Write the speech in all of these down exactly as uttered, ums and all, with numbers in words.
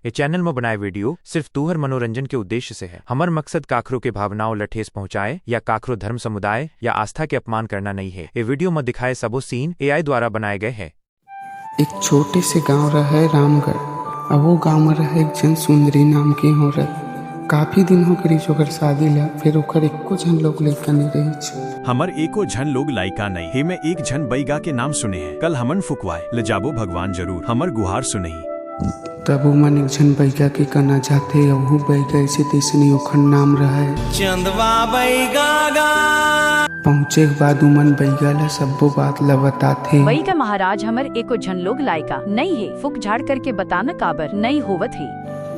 ए channel म बनाए video सिर्फ तुहर मनोरंजन के उद्देश्य से है। हमर मकसद काखरो के भावनाओं ल ठेस पहुंचाए या काखरो धर्म समुदाय या आस्था के अपमान करना नइ हे। ए वीडियो म दिखाए सबो सीन एआई द्वारा बनाए गए हे। एक छोटे से गांव रहय रामगढ़। अब वो गांव म रहय एक झन सुंदरी नाम के औरत। काफी दिन हो गे रिहिस ओकर शादी ला, फेर ओकर एको झन लोग लइका नइ रहिस। हमर एको झन लोग लइका नइ हे। मैं एक झन बइगा के नाम सुने हे। कल हमन फुकवाए ल जाबो, भगवान जरूर हमर गुहार सुनही। तब उमन एक झन बइगा के कना जाथे, अउ वो बइगा अइसे तइसने ओखर नाम रहय चंदवा बइगा गा। पहुंचे के बाद उमन बइगा ला सब्बो बात ला बताथे। बइगा महाराज, हमर एको झन लोग लइका नइ हे, फूक झाड़ करके बता न काबर नइ होवत हे।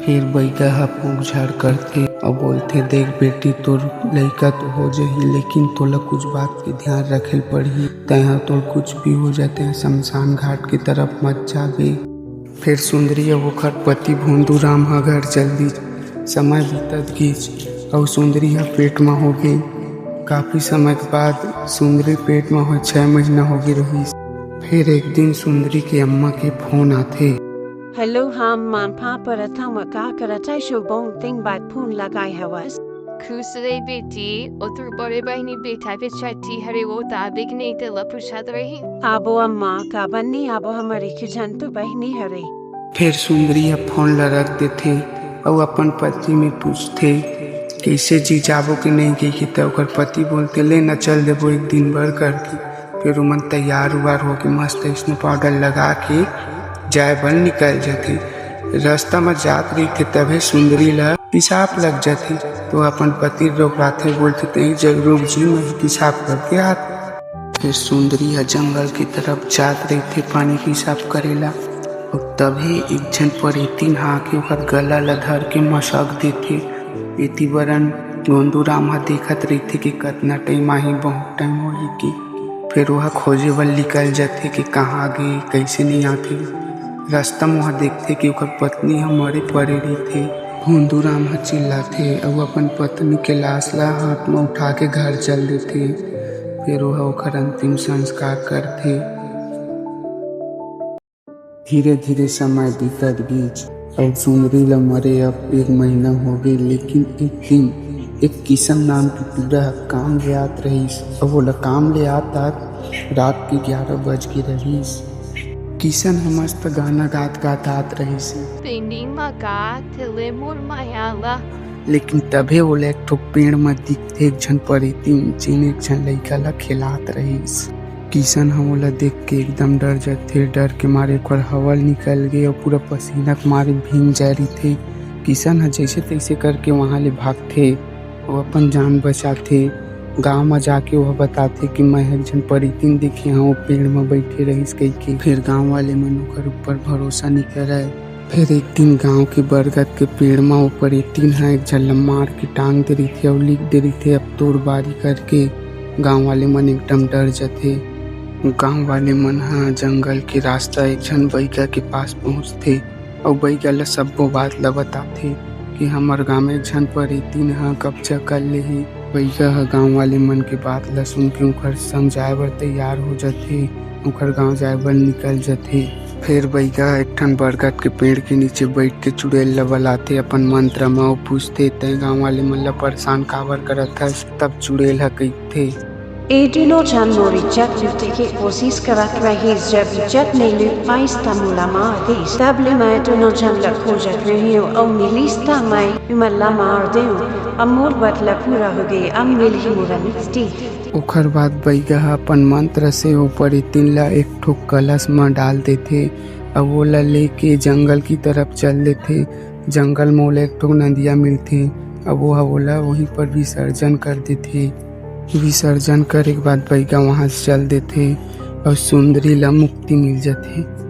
फेर बइगा ह फूक झाड़ करथे अउ बोलथे, "देख बेटी, तोर लइका तो हो जही, लेकिन तोला कुछ बात के ध्यान रखे ल पड़ही। तैं ह तोर कुछ भी हो जाए, तैं शमशान घाट के तरफ मत जाबे।" फेर सुंदरी अउ ओखर पति भोंदू राम ह घर चल दिस। समय बीतत गिस अउ सुंदरी ह पेट म हो गे। काफी समय के बाद सुंदरी पेट म होय छह महीना हो गे रहिस। फेर एक दिन सुंदरी के अम्मा के फोन आथे। हेलो, हम मन पापा रथम का करत है, शुभोंग तिंग बात फोन लगाए हवस। खुश रहे बेटी, ओ तोर बड़े बहिनी बेटा बेचाती हरे, वो ताबिक नहीं ते लपुछत रही। आबो अम्मा, का बन्नी आबो, हमर एक झन तो बहिनी हरे। फेर सुंदरी ह फोन ल रख देथे अउ अपन पति में पूछथे, "कइसे जी, जाबो के नहीं?" कहिके त ओकर पति बोलथे, "ले न, चल देबो एक दिन बर," करके। फेर ओमन तैयार उवार होके मस्त स्नो पाउडर लगा के जाए बर निकल जथे। रस्ता म जात रहिथे तभे सुंदरी ल पिसाब लग जथे, तो अपन पति ल रोकवाथे, बोलथे, "तहीं जग रुक जी, मैं पिसाब करके आत।" फेर सुंदरी ह जंगल की तरफ जात रहिथे पानी पिसाब करे ला। अउ तभे एक झन परेतिन ह आके ओकर गला ला धर के मसक देथे। एती बरन गोंदू राम ह देखत रहिथे कि कतना टाइम आही, बहुत टाइम होही कि। फेर ओह खोजे बर निकल जथे कि कहाँ गे, कइसे नइ आथे। रस्ता म ओह देखथे कि ओकर पत्नी ह मरे परे रहिथे। भोंदू राम ह चिल्लाथे अउ अपन पत्नी के लाश ला हाथ म उठा के घर चल देथे। फेर ओह ओकर अंतिम संस्कार करथे। धीरे-धीरे समय बीतत गिस अउ सुंदरी ल मरे अब एक महीना होगे, लेकिन एक दिन एक किशन नाम के टूरा ह काम ले आत रहिस अउ ओला काम ले आत-आत रात के ग्यारह बज गे रहिस। किशन ह मस्त गाना गात-गात आत रहिस। पेंडी म गात ले मोर माया ला। लेकिन तभे ओला एक ठो पेड़ म दिखथे एक झन परेतिन, जेन एक झन लइका ला खेलात रहिस। किशन ह ओला देख के एकदम डर जथे। डर के मारे ओकर हवा ल निकल गे अउ पूरा पसीना के मारे भींग जाय रहिथे। किशन ह जइसे तइसे करके वहां ले भागथे, वो अपन जान बचाथे। गांव म जाके वो बताथे कि मैं एक झन परेतिन देखे हंव, वो पेड़ म बइठे रहिस कहिके। फेर गांव वाले मन ओकर ऊपर भरोसा नइ करय। फेर एक दिन गांव के बरगद के पेड़ म ओ परेतिन ह एक झन ल मार के टांग दे रहिथे अउ लिख दे रहिथे, "अब तोर बारी" करके। गांव वाले मन एकदम डर जथे। गांव वाले मन ह जंगल के रास्ता एक झन बइगा के पास पहुंचथे अउ बइगा ल सब्बो बात ल बताथे कि हमर गांव म एक झन परेतिन ह कब्जा कर ले हे। बइगा ह गांव वाले मन के बात ल सुन के ओखर संग जाए बर तैयार हो जथे, ओखर गांव जाए बर निकल जथे। फेर बइगा ह एक ठन बरगद के पेड़ के नीचे बइठ के चुड़ैल ल बलाथे अपन मंत्र म, अउ पूछथे, "तैं गांव वाले मन ल परेशान काबर करत हस?" तब चुड़ैल ह कहिथे, ए दूनों झन मोर इज्जत लूटे के कोशिश करत रहिस, जब इज्जत नइ लूट पाइस त मोला मार दिस। तब ले मैं दूनों झन ल खोजत रहियों, अउ मिलिस त मैं उमन ल मार देव। अब मोर बदला पूरा होगे, अब मिलही मोला मुक्ति। ओखर बाद बइगा ह अपन मंत्र से ओ परेतिन ल एक ठो कलश म डाल देथे, अउ ओला लेके जंगल की तरफ चल देथे। जंगल म ओला एक ठो नदिया मिलथे, अउ वो ह ओला वहीं पर विसर्जन कर देथे। विसर्जन करे के बाद बइगा वहां से चल देथे अउ सुंदरी ल मुक्ति मिल जथे।